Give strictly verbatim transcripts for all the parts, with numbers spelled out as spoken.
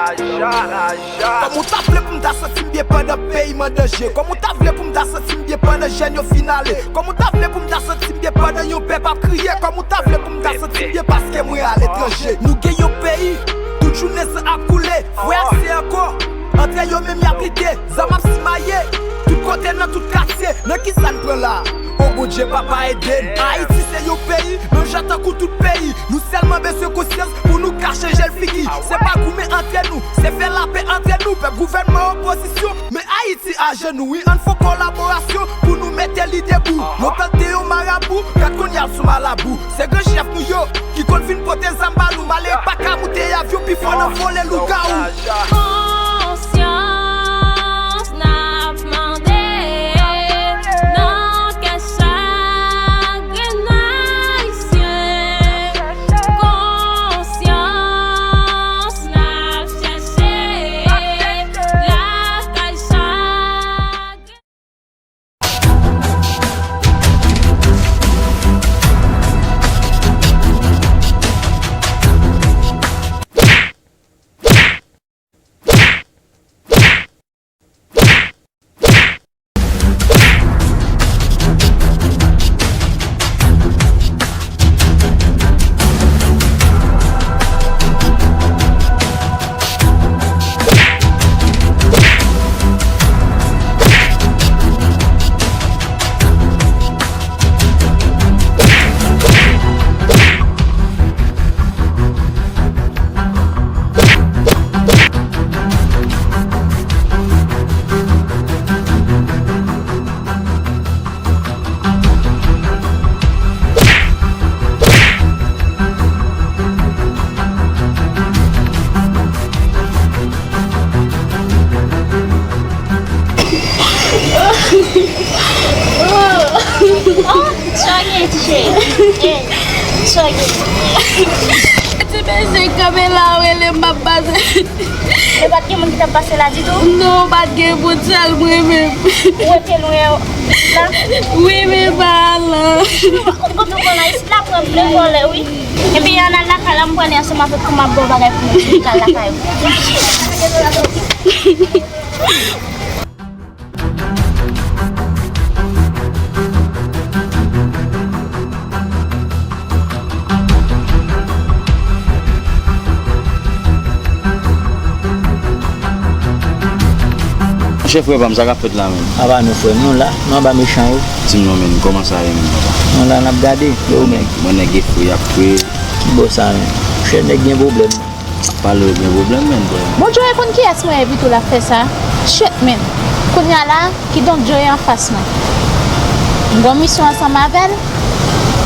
Kòman w ta vle pou m ta santi m byen pandan peyi m an danje? Kòman w ta vle pou m ta santi m byen pandan jèn yo fin ale? Kòman w ta vle pou m ta santi m byen pandan yon pèp ap kriye? Kòman w ta vle pou m ta santi m byen paske mwen aletranje? Nou gen yon peyi, tout jounen san ap koule. Frè ak sè ankò, antre yo menm y ap lite. Zam ap simaye tout kote nan tout katye. Nan kisa n pran la? O Bondye, papa, ede n. Ayiti se yon peyi, menm jan tankou tout peyi. Nou sèlman bezwen konsyans pou nou ka chanje l figi. Se pa goumen antre nou, se fè lapè antre nou. Pèp, gouvènman, opozisyon, men Ayiti ajenou, wi. Ann fè yon kolaborasyon pou nou mete li debou. Lontan l te yon marabou, gad kounye a l sou malabou. Se gran chèf nou yo ki konn vin pote zam ba nou. Malere pa ka moute avyon, pi fò nan vole lougawou. Konsyans n ap mande nan kè chak grenn Ayisyen. Konsyans n ap chèche lakay chak Oh, sa gen, ti cheri? Eh, sa gen? Ti mesye kanpe la, w rele m, m ap pase. E pa t gen moun ki t ap pase la ditou? Non, pa t gen moun, sèl mwen menm. Ou rete lwen la? Wi, men pa la. Ou konn ou konn la, isit la pran plen vòlè, wi. Epi ann al lakay la, m prale ansanm avèk ou, m ap ba w bagay pou ou, pou ou al lakay ou. Monchè frè pa m, sa k ap fèt la menm? Apa nou frè m, nou la, nou anba mechan yo. Di m non menm, kòman sa ye menm papa? Nou la, n ap gade, e ou menm? Mwen nèg e fou y ap fre. Ki bò sa menm? Monchè nèg gen pwoblèm. Pale w gen pwoblèm menm frè. Bon, Joe konn kiyès mwen ye pito l ap fè sa? Shit menm. Kounye a la, kidonk Joe anfas mwen. M gon misyon ansanm avè l.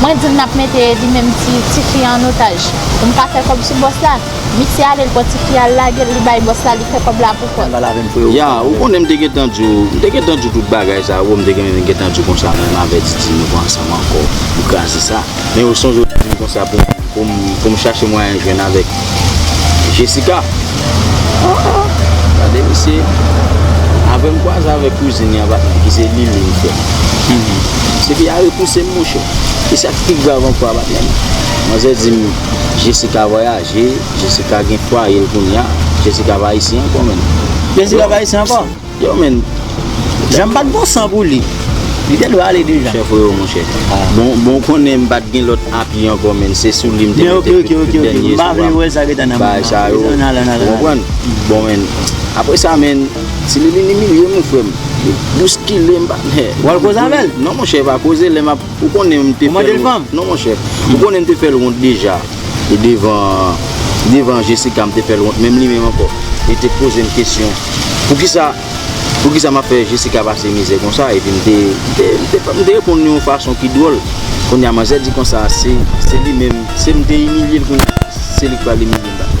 Mwen di l n ap mete li menm ti, tifi an otaj. Pou m ka fè kòb sou bòs la. Misye ale, l pran tifi a, l lage l, li bay bòs la, li fè kòb la pou kò l. Ya, ou konnen m te gentan di w, m te gentan di w tout bagay sa yo, m te gentan di w konsa, menm avè Didi, nou pa ansanm ankò. Nou kraze sa. Men ou sonje w di m konsa pou m, pou m, pou m chache mwayen jwenn avèk Jessica. Ah, ah. Gade misye. Apre m kwaze avèk kouzin li an, patnè, ki se Lili, m frè. Se fi a repouse m, monchè. E sa k pi grav ankò a, patnè m. Manzè di m Jessica vwayaje, Jessica gen fwaye l kounye a. Jessica pa ayisyen ankò, menm. Jessica pa ayisyen ankò? Yo, menm. Jan m pa t gon san pou li. Li te dwe ale deja. Chèf yo, monchè. Bon, bon, konnen m pa t gen lòt apyi ankò, menm. Se sou li m te mete tout, tout dènye eswa. M pa vle wè sa ki t anndan bagay sa yo. Ou konprann? Bon, menm. Apre sa, menm, Ti Lili imilye m, wi, frè m. Li bouskile m, patnè. W al koze avè l? Non, monchè, pa koze, lè m ap Ou konnen m te fè l wont. Non, monchè. Ou konnen m te fè l wont deja. E devan, devan Jessica, m te fè l wont. Menm li menm ankò, li te poze m kesyon. Poukisa, poukisa m ap fè Jessica pase mizè konsa? Epi m te, m te, m te, m te reponn li yon fason ki dwòl. Kounye a, manzè di konsa, se, se li menm, se m te imilye l kounye a, se li k pral imilye m.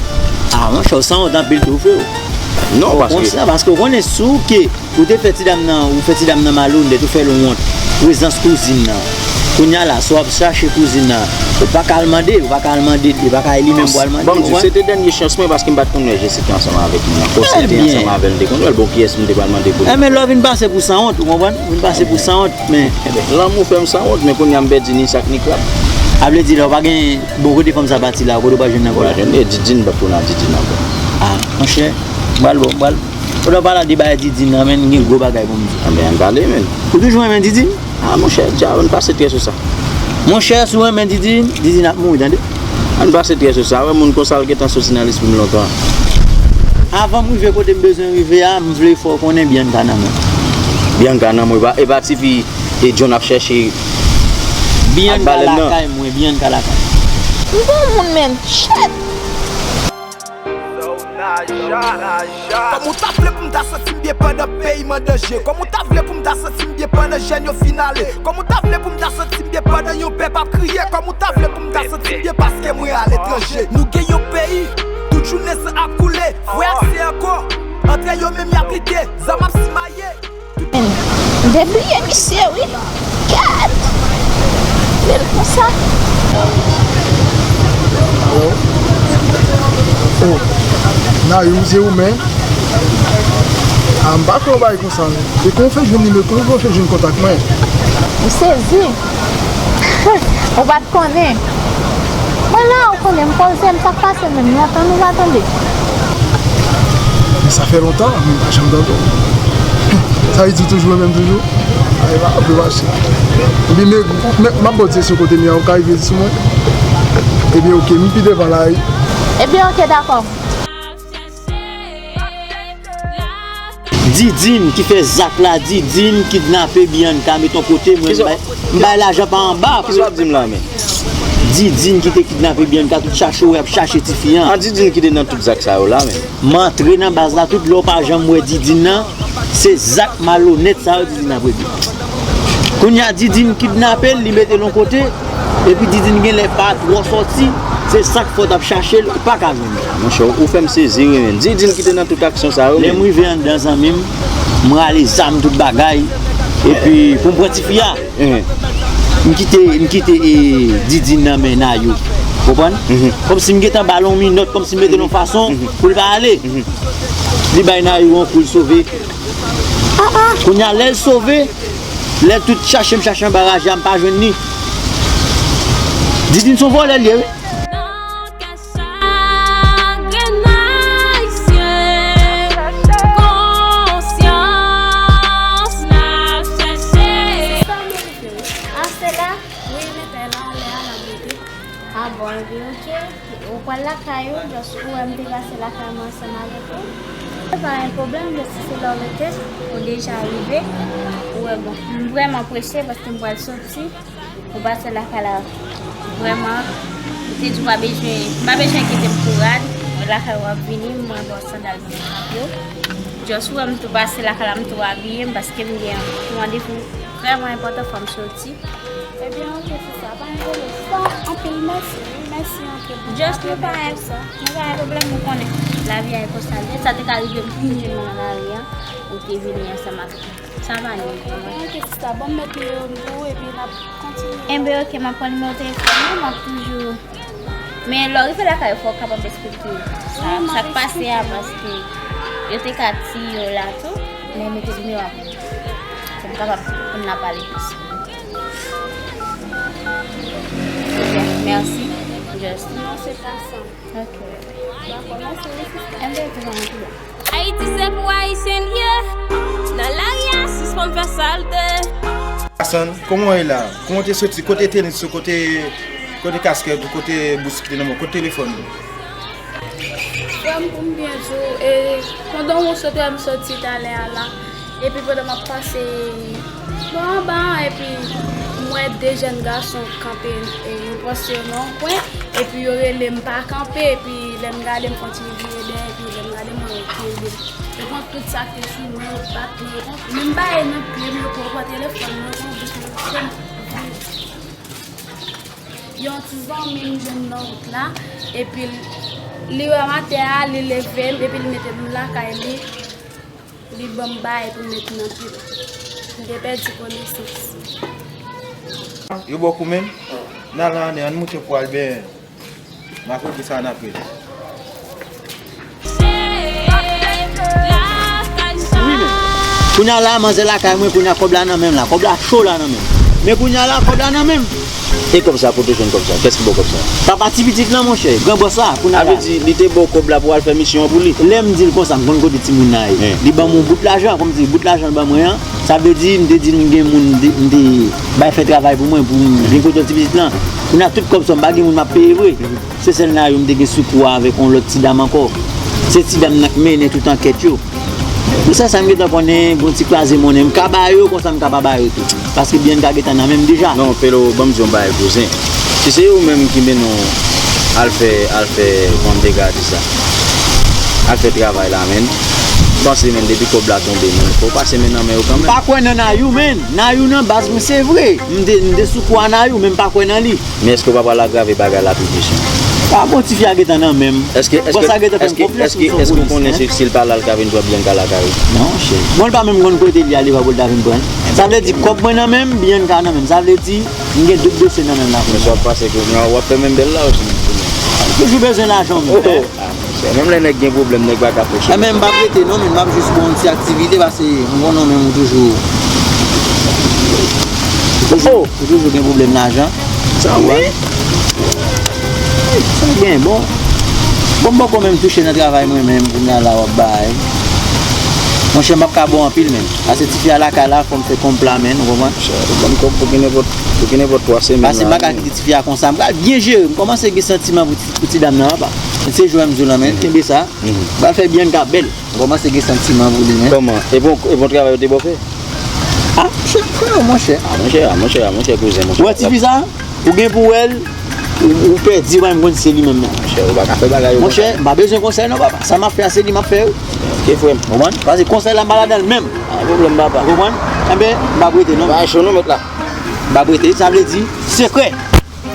Ah, monchè, w sanwont anpil tou, freo. Non, paske. Okontrè, paske w konnen si w ke Ou te fè ti dam nan, ou fè ti dam nan malonèt, ou fè l wont. Prezans kouzin nan. Kounye a la, si w ap chache kouzin nan, ou pa ka al mande, ou pa ka al mande, e pa ka li menm pou al mande, ou konprann? Bon, m di w, se te dènye chans mwen paske m pa t konn wè Jessica ansanm avèk moun ankò. Si m te ansanm avè l, m te konn wè l. Bon, kiyès m te pral mande pou li? Enben, lè w vin pase pou sanwont, ou konprann? Vin pase pou sanwont, men. Enben, lanmou fè m sanwont, men kounye a m pèdi ni sak ni krab. A vle di, la, ou pa gen, bon, kote fanm sa pati la, kote w pa jwenn nan kò la? Didine, m p ap tounen a Didine ankò. Ah, monchè, m pral bon, m pral. Pandan w pale de bagay Didine nan, men, gen gwo bagay pou m di. Anben, ann pale, men. Ou toujou renmen Didine? Ah, monchè, dja, ann pase trè sou sa. Monchè, si w renmen Didine, Didine ap mouri, tande. Ann pase trè sou sa. Wè, moun konsa, l gentan soti nan lespri m lontan. Avan m rive kote m bezwen rive a, m vle fè w konnen Bianca nan men. Bianca nan men, e pa, e pa tifi e John ap chèche ak Bianca balen nan. Lakay mwen, Bianca lakay. M gon moun, men. Shit! Kòman w ta vle pou m ta santi m byen pandan peyi m an danje? Kòman w ta vle pou m ta santi m byen pandan jèn yo fin ale? Kòman w ta vle pou m ta santi m byen pandan yon pèp ap kriye? Kòman w ta vle pou m ta santi m byen paske mwen aletranje? Nou gen yon peyi, tout jounen san ap koule, frè ak sè ankò. Antre yo menm y ap lite, zam ap simaye. M te bliye misye wi. Gad! Bèl konsa. Alo? Oh, Nayou, se ou menm? Ah, m pa kwè yon bagay konsa non. E kòman w fè jwenn nimewo, kòman w fè jwenn kontak mwen? M sezi. Ou pa t konnen. Mwen la, ou konnen, m poze m, sa k pase menm, lontan nou pa tande. Men sa fè lontan, men m pa janm tande w. Sa vle di w toujou menm toujou? Ay, pa vle mache. Ebyen, men, men, m ap ba w direksyon kote m ye a, ou ka rive sou mwen? Ebyen, oke, m pi devan la, wi. Ebyen, oke, dakò. Didine ki fè zak la, Didine kidnape Bianca, met yon kote, mwen, m bay, m bay lajan pa anba. Kisa w ap di m la, men? Didine ki te kidnape Bianca, tout chache w ap chache tifi an. A, Didine ki te nan tout zak sa yo la, men. M antre nan baz la, tout lè w pa janm wè Didine nan, se zak malonèt sa yo Didine ap regle. Kounye a Didine kidnape l, li mete l yon kote, epi Didine genlè pa twò sòti, se sa k fè w t ap chache l, ou pa ka jwenn li. Monchè, ou fè m sezi wi, men. Didine ki te nan tout aksyon sa yo, men. Lè m rive anndan, zanmi m, m rale zam, tout bagay, epi pou m pran tifi a, m kite, m kite, e, Didine nan men Nayou. Konprann? Kòmsi m gentan ba l yon minòt, kòmsi m mete l yon fason pou l pa ale. Li bay Nayou yon kou, l sove. Kounye a, lè l sove, lè tout chache m chache anba raje a, m pa jwenn li. Didine se yon vòlè l ye, wi. Chagren ayisyen, konsyans n ap chèche. Sista, m rive wi. A, se la? Wi, men tèl anlè a, l ap rete. A bon, ebyen, oke. Ou pral lakay ou, just ou wè m te pase lakay mwen ansanm avèk ou. Se pa yon pwoblèm, just si se la w rete, ou deja rive. Ou wè, bon, m vrèman prese paske m pral soti. Ou pase lakay la vrèman, ou te di w pa bezwen, m pa bezwen enkyete m pou rad, lakay w ap vini, mwen ba w sandal mwen pou w frape w. Just ou wè m tou pase lakay la, m tou abiye m paske m gen yon randevou vrèman enpòtan, fò m soti. Ebyen, oke, sista, pa gen pwoblèm. Sa, anpil mèsi, wi, mèsi anpil. Just nou pa gen, nou pa gen pwoblèm, ou konnen lavi a e konsa l ye. Sa te ka rive m pi jèn nan lari a, ou te vini ansanm avèk mwen. Sa va, non. Ebyen, oke, sista. Bon, m met nimewo m pou ou, epi n ap kontinye. Enben, oke, m ap pran nimewo telefòn ou, m ap toujou. Men, lè w rive lakay ou, fò w kapab eksplike sa, sa k pase a, paske yo te ka tiye w la tou, men mete nimewo a pou mwen. Pou m kapab, pou n ap pale plis. Oke, mèsi. Just. Non, se pa sa. Ok. Dakò, mèsi wi, sista. Enben, tou pa gen pwoblèm. Ayiti se pou Ayisyen l ye. Nan lari a, sispann fè salte. Asan, kòman w ye la? Kòman w te soti? Kote tenis ou? Kote, kote kaskèt ou? Kote bous ki te nan men w? Kote telefòn ou? Frè m, pou m byen di w, e, pandan w sot wè m soti talè a la, epi pandan m ap pase bò anba a, epi m wè de jèn gason kanpe, e, yo pran sou yo nan yon kwen, epi yo rele m pa kanpe, epi lè m gade, m kontinye vire dèyè, epi lè m gade, m wè yo kenbe m. Yo pran tout sa k te sou mwen, yo bat mwen, yo pran, men m pa ye nan pye m, yo pran, yo pran telefòn mwen, yo pran bous mwen, yo pran Yon ti zanmi m jwenn nan wout la, epi l, li wè m atè a, li leve m, epi l mete m lakay li, li ban m bagay pou m met nan pye m. M te pèdi konesans. Yo ba w kou menm? N al ann, ann moute pou al benyen. M ap regle sa ann apre. Wi, men. Kounye a la, manzè lakay mwen, kounye a kòb la nan men m la. Kòb la cho la nan men m. Men kounye a la, kòb la nan men m. E kòb sa, kote w jwenn kòb sa? Kiyès ki ba w kòb sa? Papa ti pitit lan, monchè, gran bòs la, kounye a. Sa vle di, li te ba w kòb la pou w al fè misyon an pou li? Lè m di l konsa, m konn kote timoun nan ye. Li ban m yon bout lajan, kòmsi bout lajan l ban mwen an, sa vle di, m te di l m gen moun, m te, m te bay fè travay pou mwen, pou m vin kote ti pitit lan. Kounye a, tout kòb sa, m pa gen moun m ap peye vre. Se sèl Nayou m te gen sou kou a avèk yon lòt ti dam ankò. Se ti dam nan k mennen tout ankèt yo. Pou sa, sa m gentan konnen, gon ti kraze monnen. M ka ba yo, konsa m ka pa ba yo tou. Paske Bianca gentan nan men m deja. Non, Pelo, ban m di yon bagay, kouzen. Si se ou menm ki mennen w al fè, al fè, kòman m te ka di sa? Al fè travay la, menn. M panse, menn, depi kòb la tonbe, menn, fò w pase men nan men yo kanmenm. M pa kwè nan Nayou, menn. Nayou nan baz mwen, se vre. M te, m te sou kou a Nayou, men m pa kwè nan li. Men èske w pa pral agrave bagay la pi plis, non? A bon, tifi a gentan nan men m. Èske, èske, bòs la gentan fè m èske, konfyans, èske, èske w konnen si, si l pa la, l ka vin pran Bianca lakay ou? Non, cheri. Bon, l pa menm konn kote li ale, pa pou l ta vin pran l. Sa vle di, kòb mwen nan men m, Bianca nan men m. Sa vle di, m gen doub dosye nan men m la kounye a. Men sa w ap pase kounye a, w ap fè menm bèl la osi. Toujou bezwen lajan, wi. Oh, oh. Ah, monchè, menm lè nèg gen pwoblèm, nèg pa ka fè cheve. Enben, m p ap rete non, men m ap jis ba w yon ti aktivite, paske m konnen w menm ou toujou, ou toujou, ou toujou gen pwoblèm lajan. Sa wi. Sa gen bon. Bon, m poko menm touche nan travay mwen menm, kounye a la w ap bay. Monchè, m p ap ka ba w anpil menm. Paske tifi a lakay la, fò m fè kòb la menm, ou konprann? Monchè, ou ban m kòb pou ki nenpòt, pou ki nenpòt twa semèn la. Paske m pa ka kite tifi a konsa. M pral byen jere. M kòmanse gen santiman pou ti, pou ti dam nan, papa. Se jwè m di w la, men kenbe sa. M pral fè Bianca bèl. M kòmanse gen santiman pou li, men. Kòman? E bon, e bon travay ou te ba w fè? Ah, monchè, frè, monchè. Ah, monchè, ah, monchè, ah, monchè, kouzen, monchè. Ou wè tifi sa? Ou gen pou wè l, ou, ou pèdi, ou pa menm konn si se li menm, non. Monchè, ou pa ka fè bagay yo konsa. Monchè, m pa bezwen konsèy non, papa. Sa m ap fè a, se li m ap fè, wi. Ok, frè m. Ou konprann? Paske konsèy la, m pa ladan l menm. Pa gen pwoblèm, papa. Ou konprann? Enben, m p ap rete non. Bagay cho non, mèt la. M p ap rete, sa vle di, sekrè.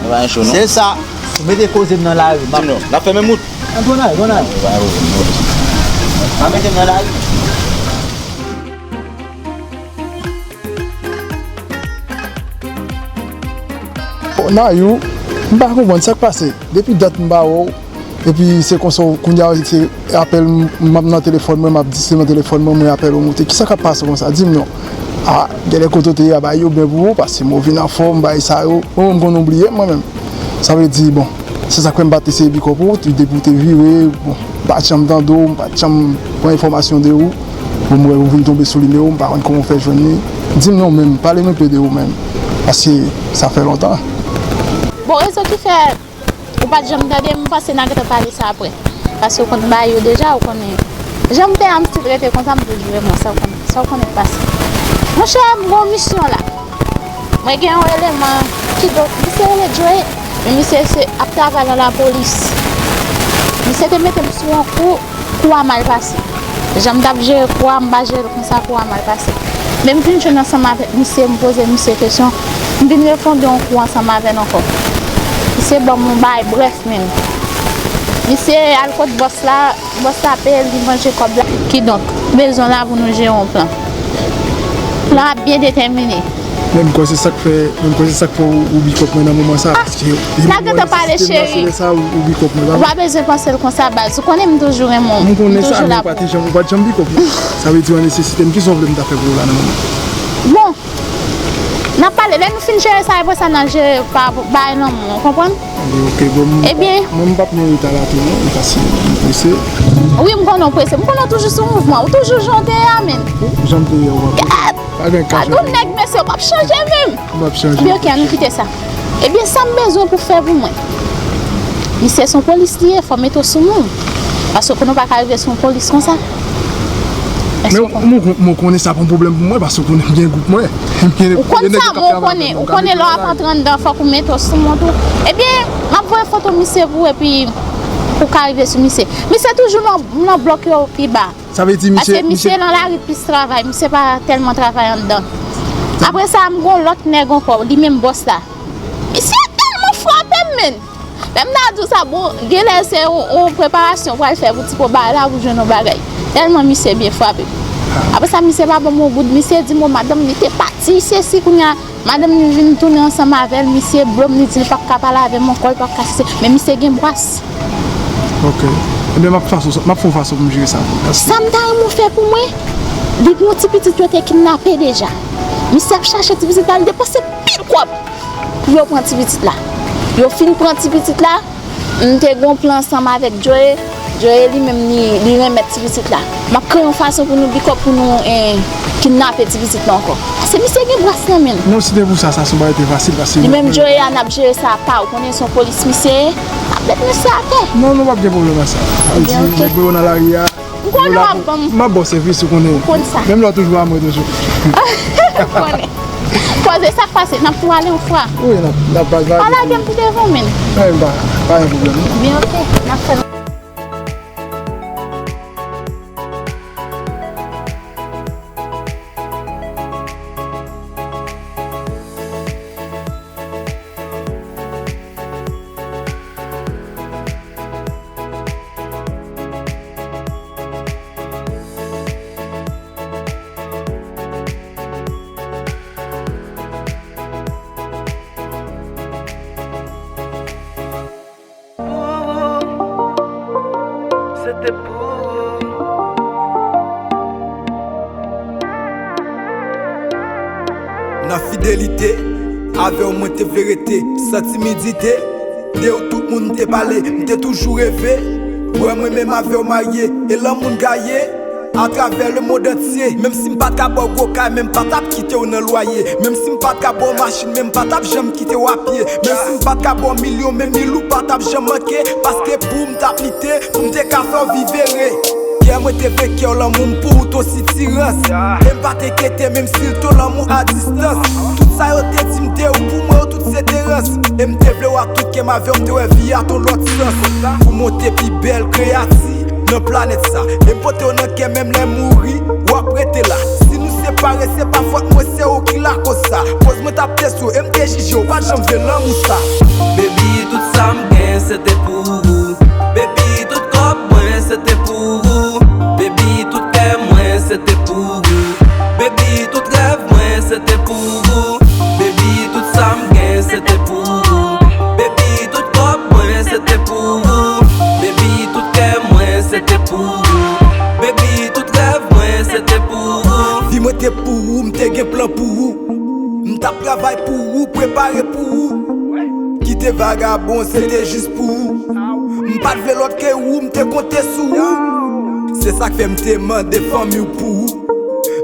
Bagay cho non. Se sa. Ou mete koze m nan lari. Di m non. N ap fè menm wout. An, bon, n al, bon, n al. Bagay cho non. Pa mete m nan lari. Nayou, m pa konprann sa k pase. Depi dat m pa wè w, epi se konsa w, kounye a, se apèl m, m ap nan telefòn mwen, m ap di se nan telefòn mwen, mwen apèl ou moute. Kisa k ap pase konsa? Di m non. A, genlè kote w te ye a bay yo byen pou ou, paske mwen vin anfòm, bay sa yo. Mwen menm, m konn oubliye m, mwen menm. Sa vle di, bon, se sa k fè m pa t eseye bikòp ou, depi w te vire, bon, m pa t janm tande w, m pa t janm pran enfòmasyon de ou. Bon, m wè ou vin tonbe sou nimewo m, m pa konn kòman w fè jwenn li. Di m non menm, pale m enpe de ou menm. Paske sa fè lontan. Bon, rezon ki fè ou pa t janm tande m, m panse n a gentan pale sa apre. Paske ou konn bagay yo deja, ou konnen. Jan m te a, m still rete konsa, m toujou renmen sa, ou konnen, sa ou konnen k pase. Monchè, m gon misyon la. Mwen gen yon eleman, kidonk, misye rele Joe, men misye se ap travay nan lapolis. Misye te mete m sou yon kou, kou a mal pase. Jan m t ap jere kou a, m pa jere l konsa, kou a mal pase. Men m vin jwenn ansanm avèk misye, m poze misye kesyon, m vin refonde yon kou ansanm avè l ankò. Misye ban m yon bagay, brèf menm. Misye al kot bòs la, bòs la peye l, li manje kòb la. Kidonk, bezwen la pou nou jere yon plan. Plan ap byen detèmine. Menm kò se sa k fè, menm kò se sa k fè ou, ou bikòp mwen nan moman sa. Ah, paske depi m wè sistèm nan, se lè sa ou, ou bikòp mwen, pa vre? Ou pa bezwen panse l konsa, baz. Ou konnen m toujou renmen w. M konnen sa, men ou pa t janm, ou pa t janm bikòp mwen. Sa vle di an nesesite m, kisa w vle m ta fè pou ou la nan moman? Bon, n ap pale, lè nou fin jere sa, apre sa, n a jere pa bay lanmou, ou konprann? Ok, bon, mwen, m p ap nan eta la tou, non, m fasil, m prese. Wi, m konnen w prese. M konnen w toujou sou mouvman. Ou toujou jan w te ye a, menn. Jan m te ye a, ou pa prese. Pa gen ka chanje. Gad yon nèg, mesye, w p ap chanje menm. M p ap chanje. Ebyen, ok, ann nou kite sa. Ebyen, sa m bezwen pou fè pou mwen. Misye se yon polis li ye, fò w mete w sou moun. Paske konnen w pa ka rive sou yon polis konsa. Men mwen, mwen konnen sa pa yon pwoblèm pou mwen, paske w konnen m gen gwoup mwen. M gen, ou konn sa, men w konnen, ou konnen lè w ap antre anndan, fòk ou mete w sou moun tou. Ebyen, m ap voye foto misye pou ou, epi pou w ka rive sou misye. Misye toujou nan, nan blòk yo pi ba. Sa vle di misye, paske misye, misye nan lari plis travay, misye pa tèlman travay anndan. Apre sa, m gon lòt nèg ankò, li menm bòs la. Misye tèlman frape m, menn. Lè m ta di w sa, bon, genlè se yon, yon preparasyon w pral fè pou ti po bagay la, pou jwenn yon bagay. Tèlman misye byen frape m. Apre sa, misye pa ban m yon goud, misye di m, o, madanm li te pati, sesi, kounye a, madanm li vin tounen ansanm avè l, misye blo m, li di l p ap ka pale avè m ankò, li p ap ka sesi, men misye gen bras. Ok. Ebyen, m ap fason, m ap fè yon fason pou m jere sa pou ou. Sa m ta renmen w fè pou mwen, li gen yon ti pitit yo te kidnape deja. Misye ap chache ti pitit la, li depanse pil kòb. Yo pran ti pitit la. Yo fin pran ti pitit la, m te gon plan ansanm avèk Joe. Joe li menm li, li renmèt ti pitit la. M ap kreye yon fason pou nou bikòp pou nou eh, kidnape ti pitit la ankò. Se misye gen bras nan men l. Non, si te pou sa, sa se yon bagay te fasil, paske li menm Joe a n ap jere sa apa. Ou konnen se yon polis misye ye. N ap met misye atè. Non, nou p ap gen pwoblèm ak sa. Sa vle di, nèg yo nan lari a. M konnen w ap ban m. M ap ba w sèvis, ou konnen. M konn sa. Menm lè w toujou a mwen toujou. M konnen. Koze sa k pase, n ap tou ale yon fwa. Wi, n ap, n ap pale. Pa lage m pou devan, men. Wi, pa, pa gen pwoblèm, non. Men oke, n ap fè. Se te pou ou. Nan fidelite, avè w mwen te vle rete, san timidite. De ou tout moun m te pale, m te toujou reve. Wè mwen menm avè w marye, e lanmou n gaye. Atravè lemonn antye, menm si m pa t ka ba w gwo kay, men m pa t ap kite w nan lwaye. Menm si m pa t ka ba w machin, men m pa t ap janm kite w apye. Menm si m pa t ka ba w milyon, men mil ou pa t ap janm manke. Paske pou w m t ap lite, pou m te ka fè w viv ere. Kè mwen te vle kè w, lanmou m pou ou t on sitirans. E m pa t enkyete, menm si l t on lanmou a distans. Tout sa yo te di m de ou pou mwen, yo tout se te rans. E m te vle w ak tout kè m, avè w m te wè vi a t on lòt sans. Pou monte pi bèl kreyati nan planèt sa. E m pote w nan kè, menm lè m mouri, w ap rete la. Si nou separe, se pa fòt mwen, se ou ki lakoz sa. Koz mwen t ap teste w, e m te jije w, pa t janm vle lanmou sa. Baby, tout sa m gen, se te pou ou. Baby, tout kòb mwen, se te pou ou. Baby, tout kè mwen, se te pou ou. Baby, tout rèv mwen, se te pou ou. Baby, tout sa m gen, se te pou ou. Baby, tout kòb mwen, se te pou ou. Baby, tout kè mwen, se te pou ou. Baby, tout rèv mwen, se te pou ou. Vi mwen te pou ou, m te gen plan pou ou. M t ap travay pou ou, prepare pou ou. Kite vagabon, se te jis pou ou. M pa t vle lòt ke ou, m te konte sou ou. Se sa k fè m te mande fanmi w pou ou.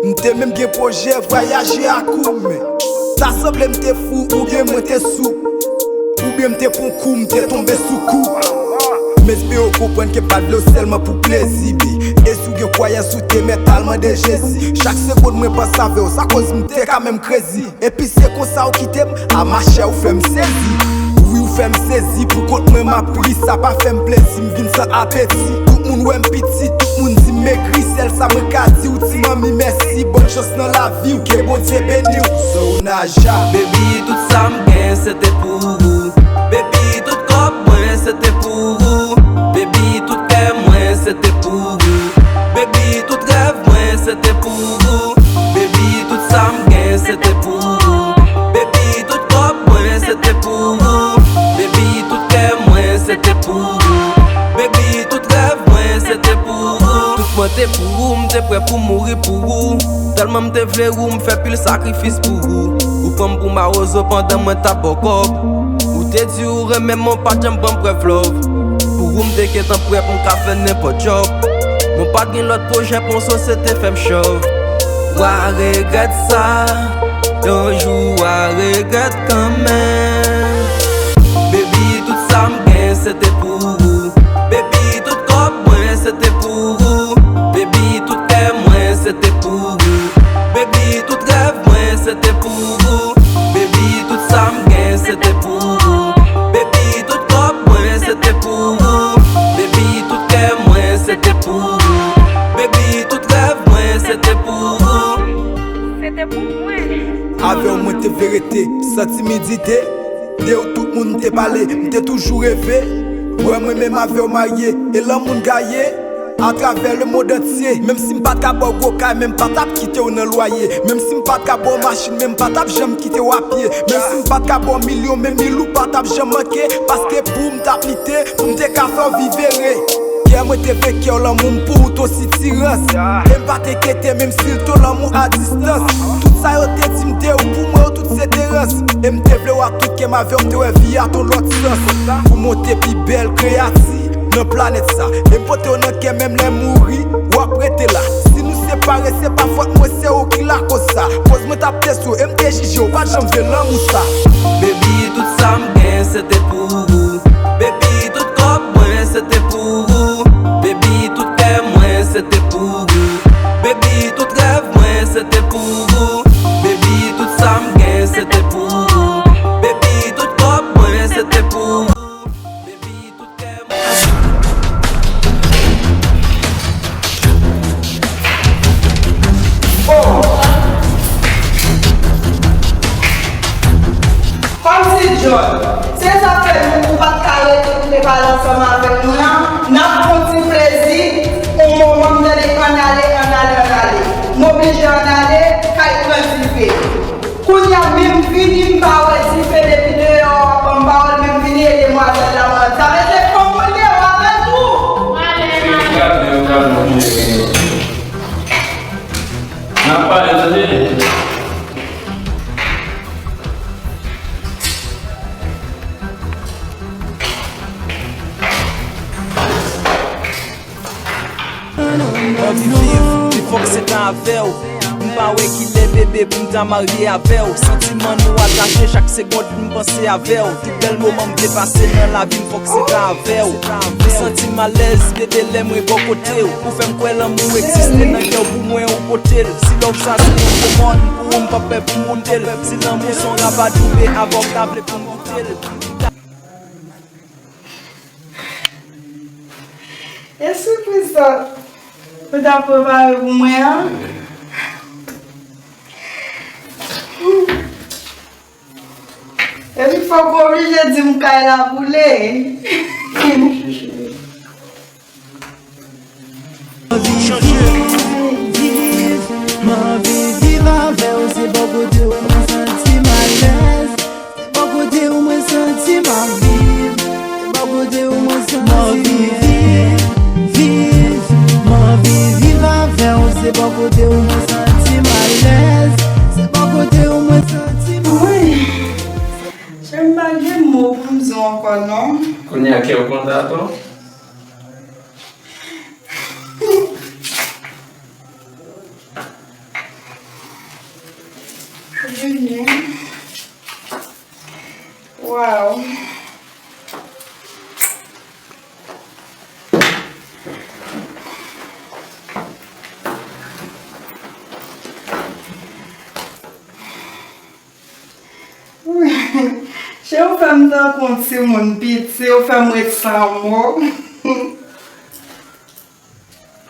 M te menm gen pwojè vwayaje ak ou, men ta sanble m te fou oubyen mwen te sou. Oubyen m te pran kou, m te tonbe sou kou. M espere w konprann ke m pa t vle w sèlman pou plezi, bi. E si w gen kwayans, ou te mèt al mande Jezi. Chak segonn mwen panse avè w, sa koz m te ka menm krezi. Epi se konsa w kite m, a machè, ou fè m sezi. Wi, ou fè m sezi, pou kont mwen m ap ri, sa pa fè m plezi, m vin san apeti. Tout moun wè m piti, tout moun di m megri, sèl sa mwen ka di w, ti manmi, mèsi, bòn chans nan lavi w, ke Bondye beni w. Sonaja. Baby, tout sa m gen, se te pou ou. Baby, tout kòb mwen, se te pou ou. Baby, tout kè mwen, se te pou ou. Baby, tout rèv mwen, se te pou ou. Baby, tout sa m gen, se te pou ou. Baby, tout kòb mwen, se te pou ou. Baby, tout kè mwen, se te pou ou. Baby, tout rèv mwen, se te pou ou. Tout mwen te pou ou, m te prè pou mouri pou ou. Tèlman m te vle ou, m fè pil sakrifis pou ou. Ou pran m pou mawozo pandan mwen t ap ba w kòb. Ou te di ou renmen m, men w pa t janm ban m prèv love. Pou ou m te gentan prè pou m ka fè nenpòt djòb. Mwen pa t gen lòt pwojè pou yon sosyete fè m chòv. W a regrèt sa, yon jou w a regrèt kanmenm. Baby, tout sa m gen, se te pou ou. Baby, tout kòb mwen, se te pou ou. Baby, tout kè mwen, se te pou ou. Baby, tout rèv mwen, se te pou ou. Baby, tout sa m gen, se te pou ou. Baby, tout kòb mwen, se te pou ou. Baby, tout kè mwen, se te pou ou. Baby, tout rèv mwen, se te pou ou. Se te pou mwen. Avè w mwen te vle rete, san timidite. De ou tout moun m te pale, m te toujou reve. Wè mwen menm avè w marye, e lanmou n gaye. Atravè lemonn antye, menm si m pa t ka ba w gwo kay, men m pa t ap kite w nan lwaye. Menm si m pa t ka ba w machin, men m pa t ap janm kite w apye. Menm si m pa t ka ba w milyon, men mil ou pa t ap janm manke. Paske pou w m t ap lite, pou m te ka fè w viv ere. Kè mwen te vle kè w, lanmou m pou ou t on sitirans. E m pa t enkyete, menm si l t on lanmou a distans. Tout Sa yo te di m de ou pou mwen, yo tout se te rans. E m te vle w ak tout kè m, avè w m te wè vi a t on lòt sans. Pou monte pi bèl kreyati nan planèt sa. E m pote w nan kè, menm lè m mouri, w ap rete la. Si nou separe, se pa fòt mwen, se ou ki lakoz sa. Koz mwen t ap teste w, e m te jije w, pa t janm vle lanmou sa. Baby, tout sa m gen, se te pou ou. Baby, tout kòb mwen, se te pou ou. Baby, tout kè mwen, se te pou ou. Baby, tout rèv mwen, se te pou ou. Baby, tout sa m gen, se te pou ou. Baby, tout kòb mwen, se te pou ou. Baby, tout kè mwen. Oh! Kòmsi John, se sa k fè nou, ou pa t ka rete pou te pale ansanm avèk mwen an, n ap fè yon ti plezi, yon moman m tande ann ale, ann ale, ann ale. M oblije ann ale, kay pran dife. Kounye a, menm vini, m pa wè dife depi deyò a, w ap ban m pawòl, menm vini e demwazèl la, mwen, sa vle di fanm mwen deyò avèk ou. Gade, gade, gade. N ap pale, tande. M anvi viv, men fòk se ta avè w. M pa wè kilè bebe pou m ta marye avè w. Santiman nou atache, chak segonn m panse avè w. Pi bèl moman m te pase nan lavi m, fòk se ta avè w. M santi m alèz, bebe, lè mwen bò kote w. Ou fè m kwè lanmou egziste nan kè w, pou mwen ou pote l. Si love sa se yon komand, pou ou m p ap pè pou m moute l. Si lanmou se yon rabadoube, avè w m ta vle pou m goute l. E sipriz sa ou ta prepare pou mwen an? Epi fòk ou oblije di m kay la boule. M anvi viv, m anvi viv avè w, se bò kote w mwen santi m alèz. Se bò kote w mwen santi m ap viv. Se bò kote w mwen santi m anvi viv, viv. M anvi viv avè w, se bò kote w mwen santi m alèz. Se bò kote w mwen santi m anvi viv. Chè m pa gen mo pou m di w ankò non. Kounye a kè w kontan tou? Wow. Chè, ou fè m tankou yon timoun piti, ou fè m ret san mo.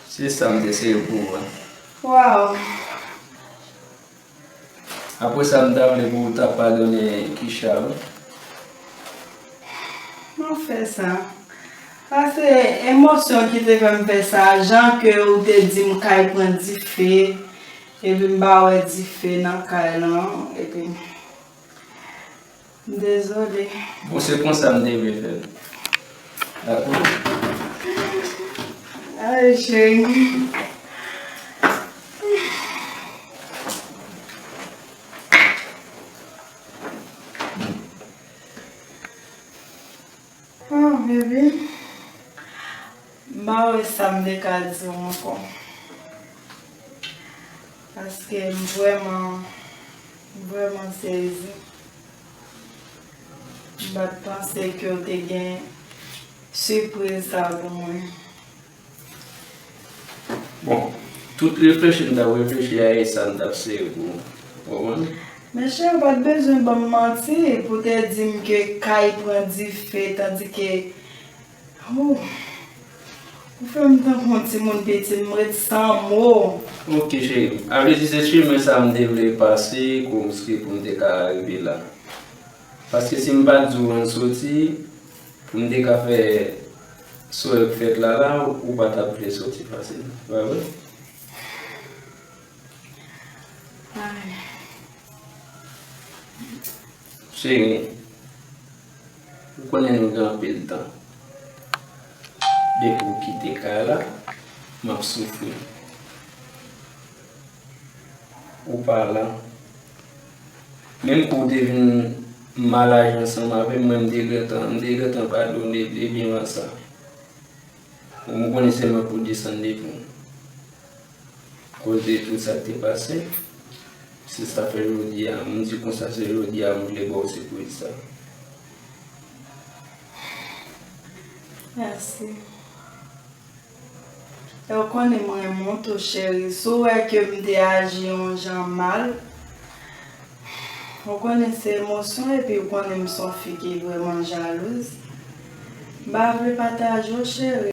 Se sa m te sere pou ou a. Waw. Apre sa, m ta vle pou ou ta padonnen Kisha, wi. M ap fè sa. Sa se emosyon ki te fè m fè sa. Jan ke ou te di m kay pran dife, epi m pa wè dife nan kay lan, epi m dezole. Bon, se konsa m te vle fè l. Dakò? Ay, cheri. Oh, baby. M pa wè sa m te ka di w ankò. Paske m vrèman, m vrèman sezi. M pa t panse ke w te gen sipriz sa pou mwen. Bon, tout reflechi m t ap reflechi a, e sa m t ap sere pou ou. Ou konprann? Men chè, ou pa t bezwen ban m manti pou te di m ke kay pran dife, tandike, oh, ou fè m tankou yon timoun piti, m ret san mo. Ok, cheri. A vle di se chemen sa m te vle pase, kou m, pou m te ka rive la. Paske si m pa t di w ann soti, pou m te ka fè sa w fèt la, la, ou pa t ap vle soti fasil. Pa vre? Ay. Cheri, ou konnen nou gen anpil tan. Depi w kite kay la, m ap soufri. Ou pa la. Menm kou w te vin mal aji ansanm avè m, mwen m te gentan, m te gentan padone w depi anvan sa. Ou m konnen se mwen pou desann depi w. Koz de tout sa k te pase, se sa fè jodi a, m di konsa se jodi a m vle ba w sipriz sa. Mèsi. E w konnen m renmen w tou, cheri. Si w wè ke m te aji yon jan mal, ou konnen se emosyon, epi ou konnen m se yon fi ki vrèman jalouz. M pa vle pataje w, cheri.